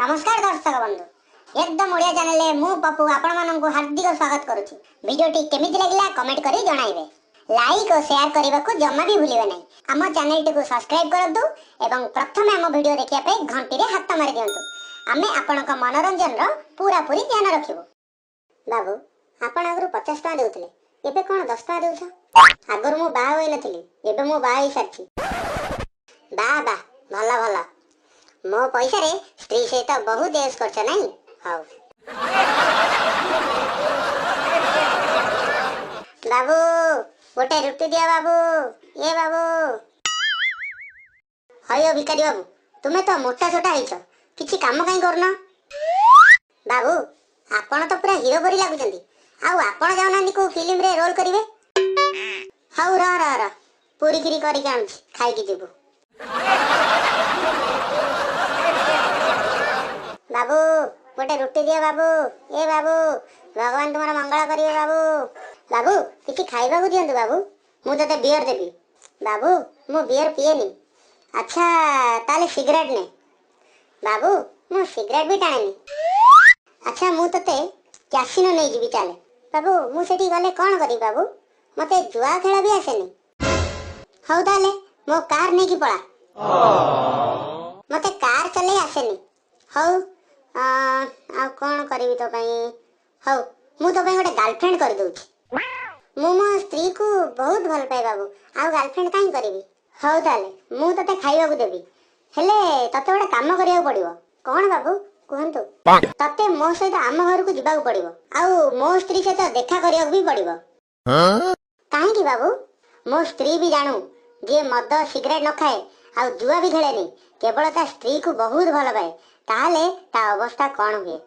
ନମସ୍କାର ଦର୍ଶକ ବନ୍ଧୁ, ଏକଦମ ଓଡ଼ିଆ ଚ୍ୟାନେଲରେ ମୁଁ ପପୁ ଆପଣମାନଙ୍କୁ ହାର୍ଦ୍ଦିକ ସ୍ୱାଗତ କରୁଛି। ଭିଡ଼ିଓଟି କେମିତି ଲାଗିଲା କମେଣ୍ଟ କରି ଜଣାଇବେ। ଲାଇକ୍ ଓ ସେୟାର କରିବାକୁ ଜମା ବି ଭୁଲିବେ ନାହିଁ। ଆମ ଚ୍ୟାନେଲଟିକୁ ସବସ୍କ୍ରାଇବ୍ କରନ୍ତୁ ଏବଂ ପ୍ରଥମେ ଆମ ଭିଡ଼ିଓ ଦେଖିବା ପାଇଁ ଘଣ୍ଟିରେ ହାତ ମାରି ଦିଅନ୍ତୁ। ଆମେ ଆପଣଙ୍କ ମନୋରଞ୍ଜନର ପୁରାପୁରି ଧ୍ୟାନ ରଖିବୁ। ବାବୁ, ଆପଣ ଆଗରୁ 50 ଟଙ୍କା ଦେଉଥିଲେ, ଏବେ କ'ଣ 10 ଟଙ୍କା ଦେଉଛ? ଆଗରୁ ମୁଁ ବାହା ହୋଇନଥିଲି, ଏବେ ମୁଁ ବାହା ହେଇସାରିଛି। ବା ବା, ଭଲ ଭଲ, ମୋ ପଇସାରେ ସ୍ତ୍ରୀ ସହିତ ବହୁତ ଏସ୍ କରୁଛ ନାଇଁ? ହଉ ବାବୁ, ଗୋଟେ ରୁଟି ଦିଅ ବାବୁ। ଏ ବାବୁ। ହଇଓ ଭିକାରୀ ବାବୁ, ତୁମେ ତ ମୋଟା ସୋଟା ହେଇଛ, କିଛି କାମ କାହିଁ କରୁନ? ବାବୁ, ଆପଣ ତ ପୁରା ହିରୋ ପରି ଲାଗୁଛନ୍ତି, ଆଉ ଆପଣ ଯାଉନାହାନ୍ତି କୋଉ ଫିଲ୍ମରେ ରୋଲ କରିବେ? ହଉ ରହ ରହ ରହ, ପୁରୀ ଖିରି କରିକି ଆଣୁଛି, ଖାଇକି ଯିବୁ। ବାବୁ, ଗୋଟେ ରୁଟି ଦିଅ ବାବୁ। ଏ ବାବୁ, ଭଗବାନ ତୁମର ମଙ୍ଗଳ କରିବେ ବାବୁ। ବାବୁ, କିଛି ଖାଇବାକୁ ଦିଅନ୍ତୁ ବାବୁ। ମୁଁ ତତେ ବିୟର ଦେବି। ବାବୁ, ମୁଁ ବିୟର ପିଏନି। ଆଚ୍ଛା, ତାହେଲେ ସିଗାରେଟ ନେ। ବାବୁ, ମୁଁ ସିଗାରେଟ ବି ଟାଣେନି। ଆଚ୍ଛା, ମୁଁ ତତେ କ୍ୟାସିନୋ ନେଇଯିବି ଚାଲେ। ବାବୁ, ମୁଁ ସେଠି ଗଲେ କ'ଣ କରିବି? ବାବୁ, ମତେ ଜୁଆ ଖେଳ ବି ଆସେନି। ହଉ ତାହେଲେ ମୋ କାର୍ ନେଇକି ପଳା। ମତେ କାର୍ ଚଲେଇ ଆସେନି। ହଉ, ଆଉ କ'ଣ କରିବି ତୋ ପାଇଁ? ହଉ, ମୁଁ ତୋ ପାଇଁ ଗୋଟେ ଗାର୍ଲଫ୍ରେଣ୍ଡ କରିଦଉଛି। ମୁଁ ମୋ ସ୍ତ୍ରୀକୁ ବହୁତ ଭଲ ପାଏ ବାବୁ, ଆଉ ଗାର୍ଲଫ୍ରେଣ୍ଡ କାହିଁ କରିବି? ହଉ ତାହେଲେ ମୁଁ ତତେ ଖାଇବାକୁ ଦେବି, ହେଲେ ତତେ ଗୋଟେ କାମ କରିବାକୁ ପଡିବ। କ'ଣ ବାବୁ, କୁହନ୍ତୁ। ତତେ ମୋ ସହିତ ଆମ ଘରକୁ ଯିବାକୁ ପଡିବ ଆଉ ମୋ ସ୍ତ୍ରୀ ସହିତ ଦେଖା କରିବାକୁ ବି ପଡିବ। କାହିଁକି ବାବୁ? ମୋ ସ୍ତ୍ରୀ ବି ଜାଣୁ, ଯିଏ ମଦ ସିଗାରେଟ ନ ଖାଏ ଆଉ ଜୁଆ ବି ଖେଳେନି, କେବଳ ତା ସ୍ତ୍ରୀକୁ ବହୁତ ଭଲ ପାଏ, ତାହେଲେ ତା ଅବସ୍ଥା କ'ଣ ହୁଏ?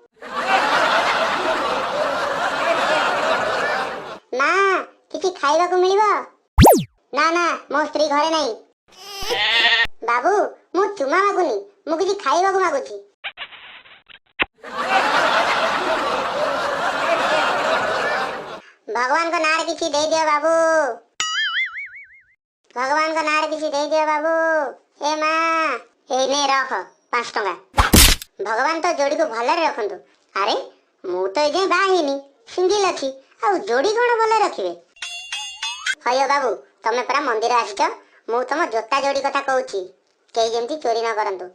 ମା, କିଛି ଖାଇବାକୁ ମିଳିବ? ନା ନା, ମୋ ସ୍ତ୍ରୀ ଘରେ ନାହିଁ। ବାବୁ, ମୁଁ ଚୁମା ମାଗୁନି, ମୁଁ କିଛି ଖାଇବାକୁ ମାଗୁଛି। ଭଗବାନଙ୍କ ନାଁରେ କିଛି ଦେଇଦିଅ ବାବୁ, ଭଗବାନଙ୍କ ନାଁରେ କିଛି ଦେଇଦିଅ ବାବୁ। ଏ ମା, ଏଇ ନେ ରଖ 5 ଟଙ୍କା। ଭଗବାନ ତ ଯୋଡ଼ିକୁ ଭଲରେ ରଖନ୍ତୁ। ଆରେ ମୁଁ ତ ଏଯାଏଁ ବାହା ହେଇନି, ସିଙ୍ଗିଲ ଅଛି, ଆଉ ଯୋଡ଼ି କ'ଣ ଭଲରେ ରଖିବେ? ହଇଓ ବାବୁ, ତମେ ପରା ମନ୍ଦିର ଆସିଛ, ମୁଁ ତମ ଜୋତା ଯୋଡ଼ି କଥା କହୁଛି, କେହି ଯେମିତି ଚୋରି ନ କରନ୍ତୁ।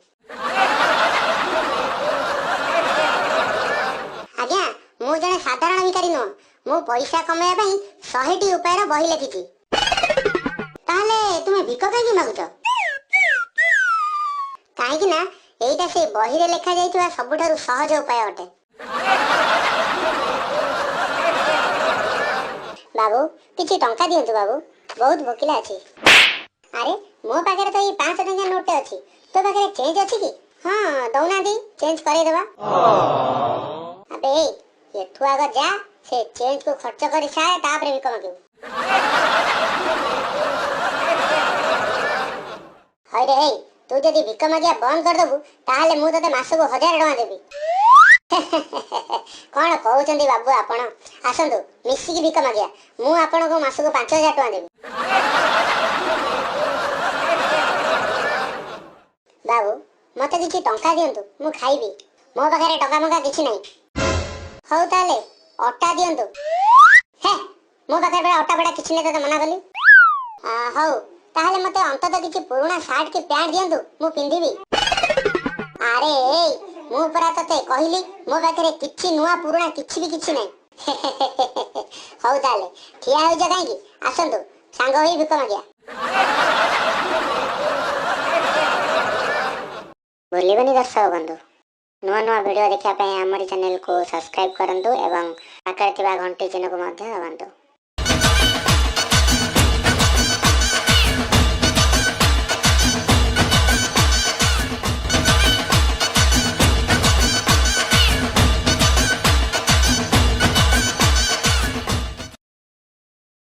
ଆଜ୍ଞା, ମୁଁ ଜଣେ ସାଧାରଣ ଭିକାରୀ ନୁହଁ, ମୁଁ ପଇସା କମାଇବା ପାଇଁ 100ଟି ଉପାୟର ବହି ଲେଖିଛି। ତାହେଲେ ତୁମେ ଭିକ କାହିଁକି ମାଗୁଛ? କାହିଁକି ନା ଏଇଟା ସେଇ ବହିରେ ଲେଖା ଯାଇଥିବା ସବୁଠାରୁ ସହଜ ଉପାୟ ଅଟେ। ବାବୁ, କିଛି ଟଙ୍କା ଦିଅନ୍ତୁ ବାବୁ, ବହୁତ ଭୋକିଲା ଅଛି। ଆରେ ମୋ ପାଖରେ ତ ଏଇ 500 ଟଙ୍କିଆ ନୋଟଟେ ଅଛି, ତୋ ପାଖରେ ଚେଞ୍ଜ ଅଛି କି? ହଁ, ଦଉନାହାନ୍ତି, ଚେଞ୍ଜ କରେଇଦେବା। ଆବେ ଏଇ, ଏଠୁ ଆଗ ଯା, ସେ ଚେଞ୍ଜକୁ ଖର୍ଚ୍ଚ କରି ସାରେ, ତାପରେ ଭିକ ମାଗିବୁ। ହଇରେ ହେଇ, ତୁ ଯଦି ଭିକ ମାଗିବା ବନ୍ଦ କରିଦେବୁ ତାହେଲେ ମୁଁ ତତେ ମାସକୁ 1000 ଟଙ୍କା ଦେବି। କ'ଣ କହୁଛନ୍ତି ବାବୁ ଆପଣ? ଆସନ୍ତୁ ମିଶିକି ଭିକ ମାଗିବା, ମୁଁ ଆପଣଙ୍କୁ ମାସକୁ 5000 ଟଙ୍କା ଦେବି। ବାବୁ, ମତେ କିଛି ଟଙ୍କା ଦିଅନ୍ତୁ, ମୁଁ ଖାଇବି। ମୋ ପାଖରେ ଟଙ୍କା ଫଙ୍କା କିଛି ନାହିଁ। ହଉ ତାହେଲେ ଅଟା ଦିଅନ୍ତୁ। ହେ, ମୋ ପାଖରେ ପରା ଅଟା ଫଟା କିଛି ନାହିଁ, ତତେ ମନା କଲି। ହଉ ତାହେଲେ ମତେ ଅନ୍ତତଃ କିଛି ପୁରୁଣା ସାର୍ଟ କି ପ୍ୟାଣ୍ଟ ଦିଅନ୍ତୁ, ମୁଁ ପିନ୍ଧିବି। ଆରେ ଏଇ, ମୁଁ ପରା ତତେ କହିଲି ମୋ ପାଖରେ କିଛି ନୂଆ ପୁରୁଣା କିଛି ବି କିଛି ନାହିଁ। ହଉ ତାହେଲେ ଠିଆ ହେଉଛ କାହିଁକି? ଆସନ୍ତୁ ସାଙ୍ଗ ହୋଇ ଭିକ ମାଗିବା। ଭୁଲିବନି ଦର୍ଶକ ବନ୍ଧୁ, ନୂଆ ନୂଆ ଭିଡ଼ିଓ ଦେଖିବା ପାଇଁ ଆମରି ଚ୍ୟାନେଲକୁ ସବସ୍କ୍ରାଇବ୍ କରନ୍ତୁ ଏବଂ ପାଖରେ ଥିବା ଘଣ୍ଟି ଚିହ୍ନକୁ ମଧ୍ୟ ଦବାନ୍ତୁ।